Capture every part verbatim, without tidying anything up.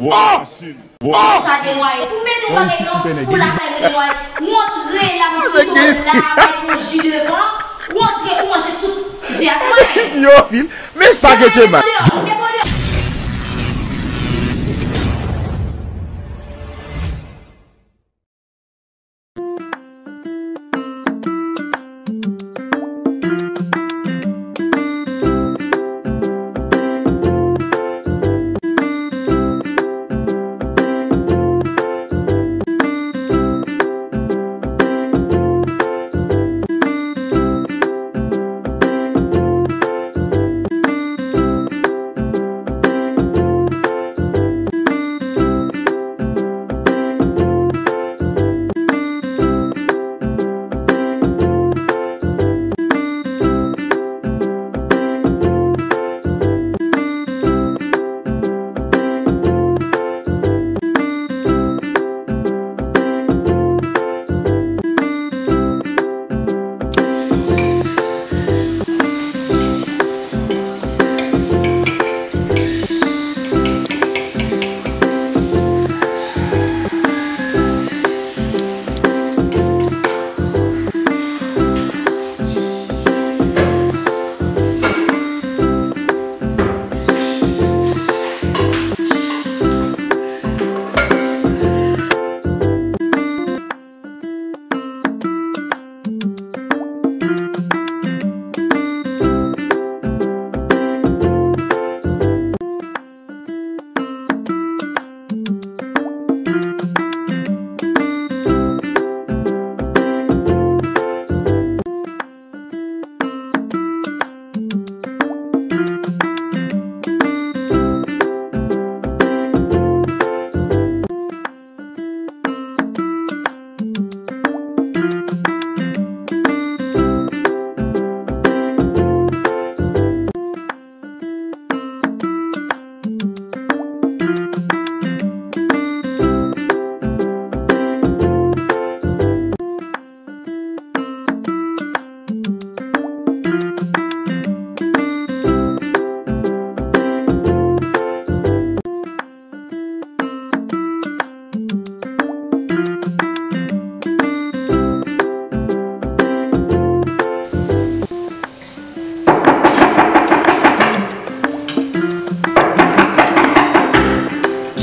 Sa denwaye. Ou mete yon bagay nan fou lakay mwen denwaye. Ou antre la, mwen pito la, avèk yon ji devan. Ou antre, ou manje tout je a denwaye. Yo, vil. Men sa ke Tchema. Mete w deyò, mete w deyò.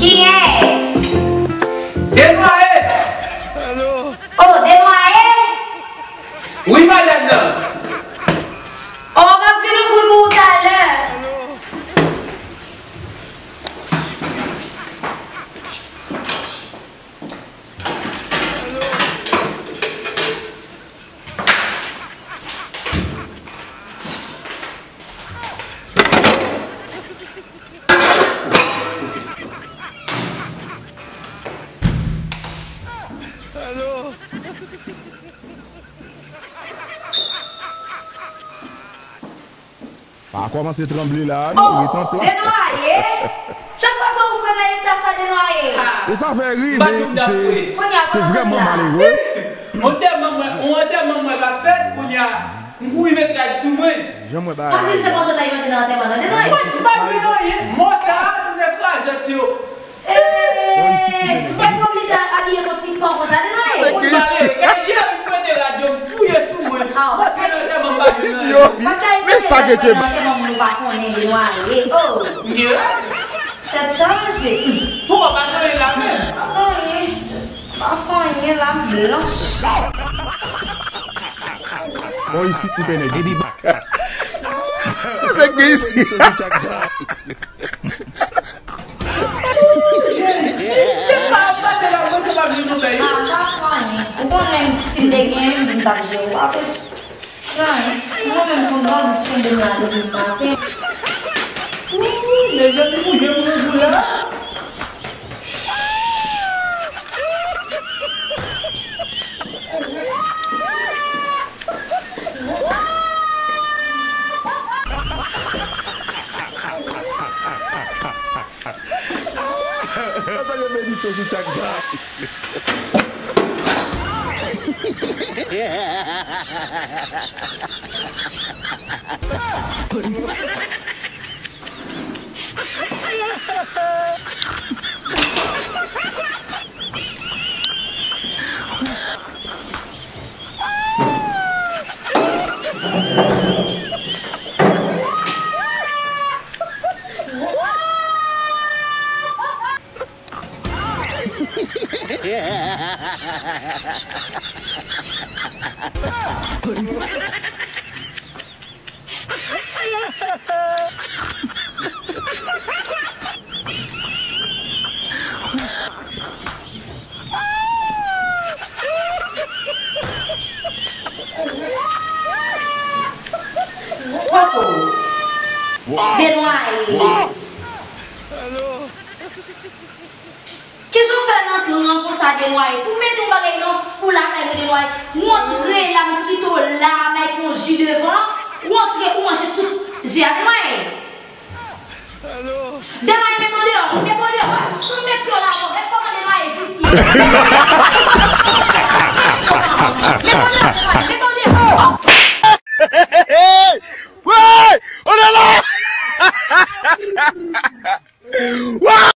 Kiyès? Denwaye! Oh, Denwaye? Wi, madanm nan. Oh, m ap vin ouvri pou ou talè. Pa kòmanse tranble la, non, ret an plas. Denwaye! Sa k pase ou fè nan eta sa, Denwaye? E sa fè ri, men se, se vrèman malere. Antèman mwen, on antèman mwen k ap fèt, kounye a, m kouri met rad sou mwen. Jan mwen bagay. Pa di m se manjè w t al manje nan antèman nan, Denwaye. Mwen, m pa jwenn anyen. Mò sa a, tounen krazèt yo. Eee, ou pa t oblije abiye yon ti kò konsa, Denwaye. Ou malere, gade jan m prete rad yo, m fouye sou mwen. M antre nan antèman, m pa jwenn anyen. Yo, men sa ke Dye. Antèman moun ou pa konnen, Denwaye. Oh. M gen rad. Tèt chaje. Poukò pa gen anyen la menm? Pa gen anyen. Pa fè anyen la, m blanch. Bon, isit m pene. Epi ba. Nèg gen isit. Jezi, se pa pase la, mwen se pa vin nou bay. Ah, pa fè anyen. Ou konnen si m te genyen, m t ap jere w. Apre, anyen. Mwen menm se yon dòmi k kenbe m la depi maten. Ooh, mezanmi, mwen gen pou mwen la. Sa yo medite sou tchak sa. Poko. Denwaye. Kijan w fè nan tran konsa, Denwaye? Pou mete yon bagay nan fou lakay mwen, Denwaye. W antre la, m kite w la, bay pou yon ji devan. W antre, ou manje tout je a, Denwaye. Denwaye, met w deyò, met w deyò. Pa janm met pye w la ankò. Gad kòman Denwaye visye. Met w deyò, Denwaye, met w deyò. Wey! On est là!